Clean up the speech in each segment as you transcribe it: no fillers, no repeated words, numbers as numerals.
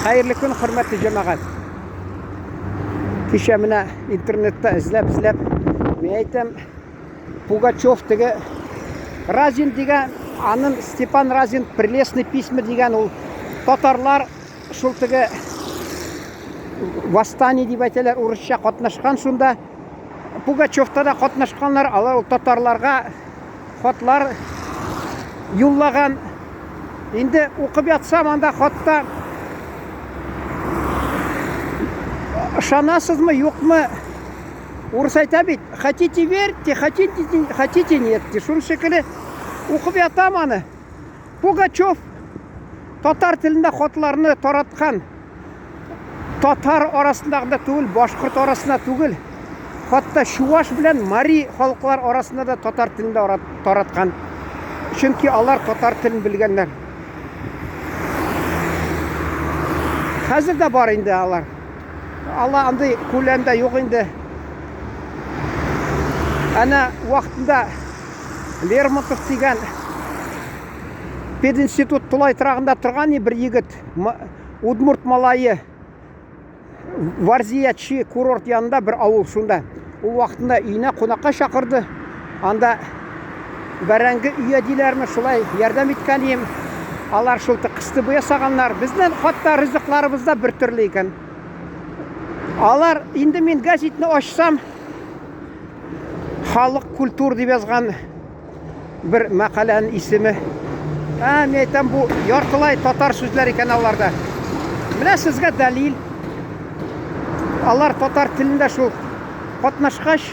Хәерле көн, хөрмәтле җәмәгать. Кичә менә интернетта эзләп-эзләп, мин әйтәм, Пугачев теге Разин дигән, анын Степан Разин прелестный письма дигән ул татарлар шул теге восстание дип әйтәләр, урысча катнашкан шунда. Пугачевта да катнашканнар, алар ул татарларга хатлар юллаган. Инде укып ятсам, анда хатта ышанасызмы, юкмы? Урыс әйтә бит, хотите верьте, хотите, хотите нет. Шуның шикелле укып ятам аны. Пугачев татар телендә хатларны тараткан. Татар арасында гына түгел, башкорт арасында түгел. Хатта чуваш белән мари халыклар арасында да татар телендә тараткан. Чөнки алар татар телен белгәннәр. Хәзер дә бар инде алар. Алла андый күләмдә юк инде. Әнә вакытында Лермонтов дигән пединститут тулай торагында торган бер егет, удмурт малае, Варзиячи курорт янында бер авыл шунда. Ул вакытында өенә кунакка чакырды. Анда бәрәңге өя диләрме, шулай ярдәм иткән ием. Алар шул кыстыбы ясаганнар. Безнең хатта ризыкларыбыз да бер төрле икән. Алар инде мин газетны ачсам, Халык культур дип язган бер мәкаләнең исеме. Ә, мин әйтәм, бу яртылай татар сүзләр икән аларда. Менә сезгә дәлил. Алар татар телендә шул катнашкач,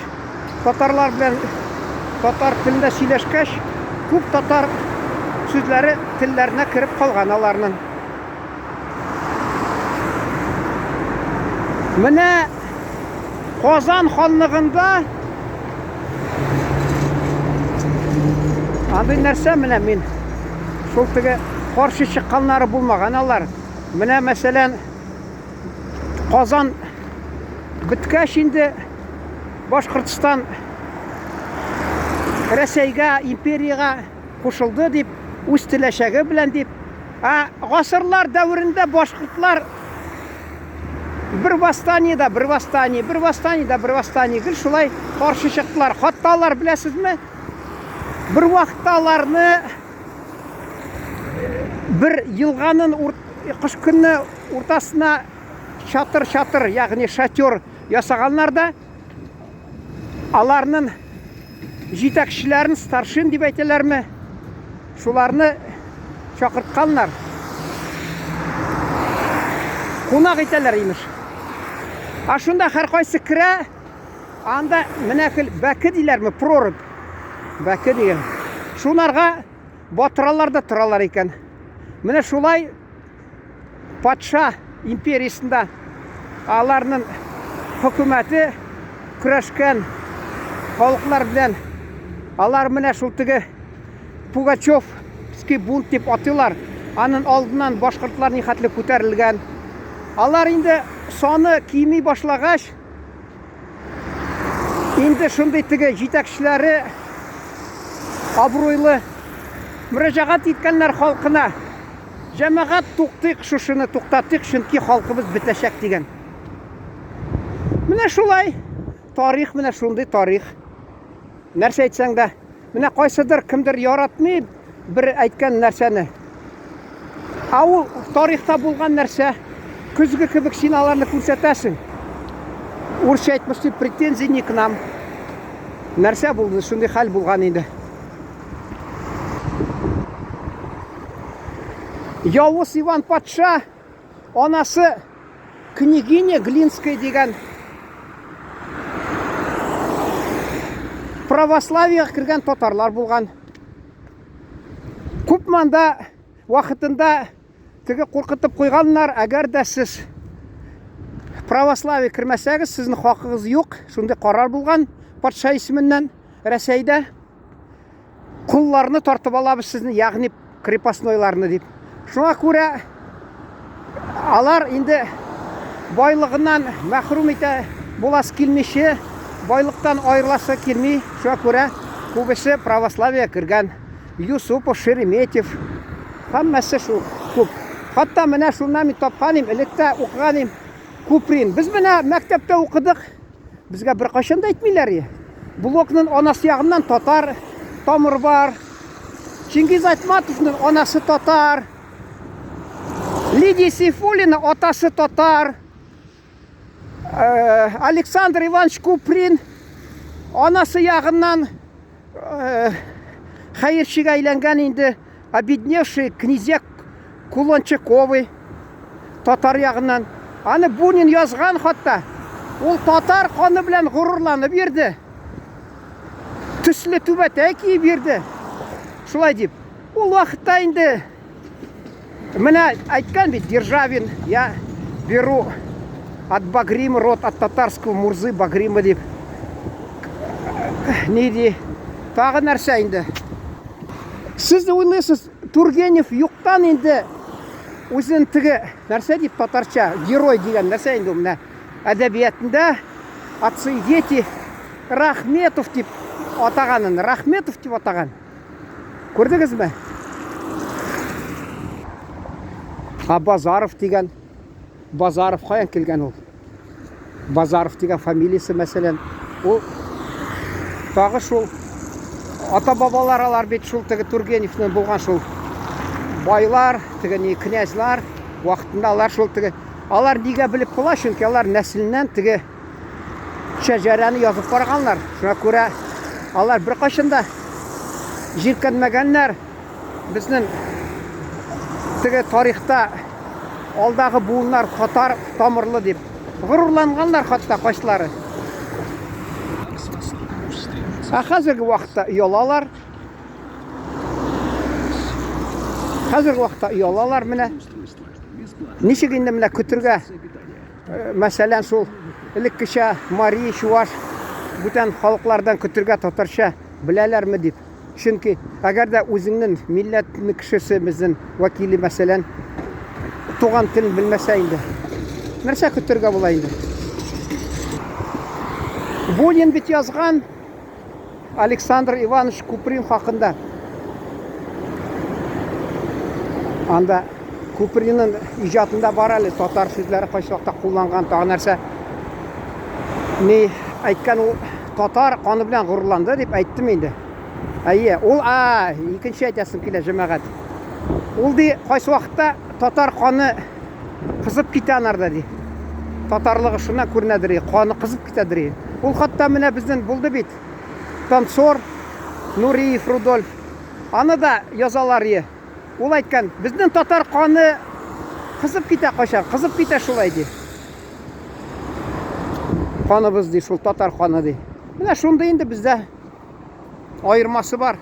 татарлар белән татар телендә сөйләшкәч, күп татар сүзләре телләренә кереп калган аларның. Менә Казан ханлыгында андый нәрсә менә мин шул теге каршы чыкканнары булмаган алар. Менә мәсәлән Казан беткәч инде Башкортстан Рәсәйгә, империягә кушылды дип, үз теләчәге белән дип. Ә гасырлар дәверендә башкортлар Бер восстание да, бер восстание, бер восстание да, бер восстание. Гел шулай каршы чыктылар. Хатта алар, беләсезме, бер вакытта аларны бер елганын кыш көнне уртасына чатыр-чатыр, ягъни шатер ясаганнар да, аларның җитәкчеләрен старшин дип әйтәләрме? Шуларны чакыртканнар. Кунак итәләр имеш. А шунда һәркайсы керә, анда менә кел бәке диләрме, прорубь. Бәке дигән. Шунарга батыралар да торалар икән. Менә шулай патша империясендә аларның хөкүмәте көрәшкән халыклар белән алар менә шул теге Пугачевский бунт дип атыйлар. Анын алдыннан башкортлар нихәтле күтәрелгән. Алар инде саны кими башлагач, инде шундый теге җитәкчеләре абруйлы мөрәҗәгать иткәннәр халкына. Җәмәгать, туктыйк шушыны, туктатыйк, чөнки халкыбыз бетәчәк дигән. Менә шулай. Тарих менә шундый тарих. Нәрсә әйтсәң дә, менә кайсыдыр кемдер яратмый бер әйткән нәрсәне. Ә ул тарихта булган нәрсә, көзге кебек син аларны күрсәтәсең. Урысча әйтмешли, претензии не к нам. Нәрсә булды, шундый хәл булган инде. Явыз Иван патша анасы княгиня Глинская дигән православиега кергән татарлар булган. Күп манда вакытында теге куркытып куйганнар, әгәр дә сез православие кермәсәгез, сезнең хакыгыз юк. Шундый карар булган патша исеменнән Рәсәйдә. Кулларны тартып алабыз сезне, ягъни крепостнойларны дип. Шуңа күрә алар инде байлыгыннан мәхрүм итә буласы килмиче, байлыктан аерыласы килми. Шуңа күрә күбесе православие кергән. Юсупов, Шереметьев, һәммәсе шул күп. Хатта менә шуннан мин тапкан идем, элек тә укыган идем. Куприн. Без менә мәктәптә укыдык. Безгә беркайчан да әйтмиләр. Блокның анасы ягыннан татар тамыр бар. Чингиз Айтматовның анасы татар. Лидия Сейфуллина атасы татар. Э, Александр Иванович Куприн анасы ягыннан э, хәерчегә әйләнгән инде обедневший князья Кулончаковый татар ягыннан. Аны Бунин язган хатта. Ул татар каны белән горурланып йөрде. Төсле түбәтәй киеп йөрде. Шулай дип. Ул вакытта инде менә әйткән бит Державин, я беру от Багрима род, от татарского Мурзы Багрима дип. Ни ди? Тагы нәрсә инде? Сез уйлыйсыз, Тургенев юктан инде үзен теге нәрсә дип татарча герой дигән нәрсә инде ул менә әдәбиятында отцы и дети Рахметов дип атаганын, Рахметов дип атаган. Күрдегезме? А Базаров дигән Базаров каян килгән ул? Базаров дигән фамилиясе, мәсәлән, ул тагы шул ата-бабалар алар бит шул теге Тургеневның булган шул байлар, теге ни князьлар вакытында алар шул теге алар нигә белеп кала, чөнки алар нәселеннән теге шәҗәрәне язып барганнар. Шуңа күрә алар беркайчан да җиркәнмәгәннәр. Безнең теге тарихта алдагы буыннар татар тамырлы дип горурланганнар хатта кайсылары. Ә хәзерге вакытта оялалар. Хәзерге вакытта оялалар менә. Ничек инде менә көтергә? Э, мәсәлән, шул элеккечә мари, чуваш, бүтән халыклардан көтергә татарча беләләрме дип. Чөнки әгәр дә үзеңнең милләтнең кешесе, безнең вәкиле, мәсәлән, туган телен белмәсә инде, нәрсә көтергә була инде? Бунин бит язган Александр Иванович Куприн хакында. Анда Купринның иҗатында бар әле татар сүзләре кайсы вакытта кулланган, тагы нәрсә. Ни әйткән ул татар каны белән горурланды дип әйттем инде. Әйе, ул а, икенче әйтәсем килә, җәмәгать. Ул ди, кайсы вакытта татар каны кызып китә анарда ди. Татарлыгы шуннан күренәдер, каны кызып китәдер. Ул хатта менә безнең булды бит. Танцор Нуриев Рудольф. Аны да язалар е. Ул әйткән, безнең татар каны кызып китә кайчан, кызып китә шулай ди. Каныбыз ди, шул татар каны ди. Менә шундый инде бездә аермасы бар.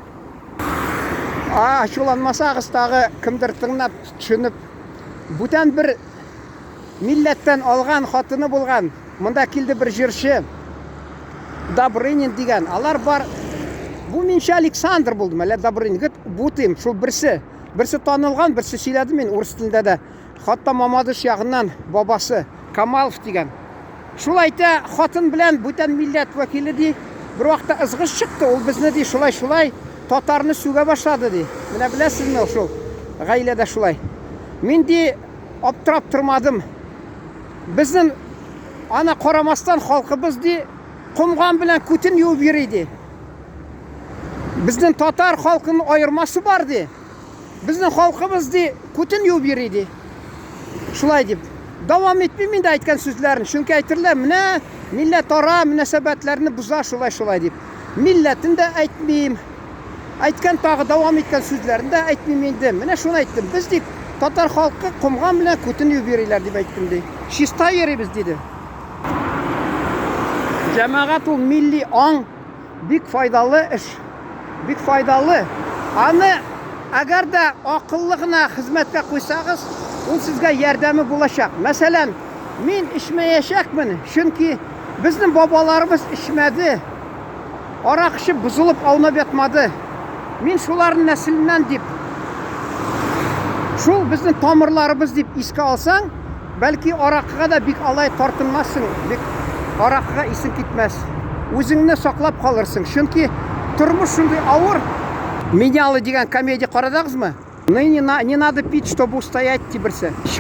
А, ачуланмасагыз тагы кемдер тыңлап, төшенеп, бүтән бер милләттән алган хатыны булган. Монда килде бер җырчы. Добрынин дигән. Алар бар. Бу минчә Александр булды, әллә Добрынин. Гыт бутыйм, шул берсе. Берсе танылган, берсе сөйләде мин урыс телендә дә. Хатта Мамадыш ягыннан бабасы Камалов дигән. Шул әйтә, хатын белән бүтән милләт вәкиле ди. Бер вакытта ызгыш чыкты, ул безне ди, шулай-шулай татарны сүгә башлады ди. Менә беләсезме шул гаиләдә шулай. Мин ди аптырап тормадым. Безнең ана карамастан халкыбыз ди комган белән күтен юып йөри ди. Безнең татар халкының аермасы бар ди. Безнең халкыбыз ди күтен юып йөри ди. Шулай дип. Дәвам итмим инде әйткән сүзләрен, чөнки әйтерләр, менә милләтара мөнәсәбәтләрне боза шулай-шулай дип. Милләтен дә әйтмим. Әйткән тагы дәвам иткән сүзләрен дә әйтмим инде. Менә шуны әйттем. Без ди татар халкы комган белән күтен юып йөриләр дип әйттем ди. Чиста йөрибез диде. Җәмәгать ул милли аң бик файдалы эш. Бик файдалы. Аны әгәр дә акыллы гына хезмәткә куйсагыз, ул сезгә ярдәме булачак. Мәсәлән, мин эчмәячәкмен, чөнки безнең бабаларыбыз эчмәде. Арак эчеп бозылып аунап ятмады. Мин шуларның нәселеннән дип, шул безнең тамырларыбыз дип искә алсаң, бәлки аракыга да бик алай тартынмассың, бик аракыга исең китмәс. Үзеңне саклап калырсың, чөнки тормыш шундый авыр. Менялы дигән комедия карадыгызмы? Ну и не, на, не надо пить, чтобы устоять, ди берсе.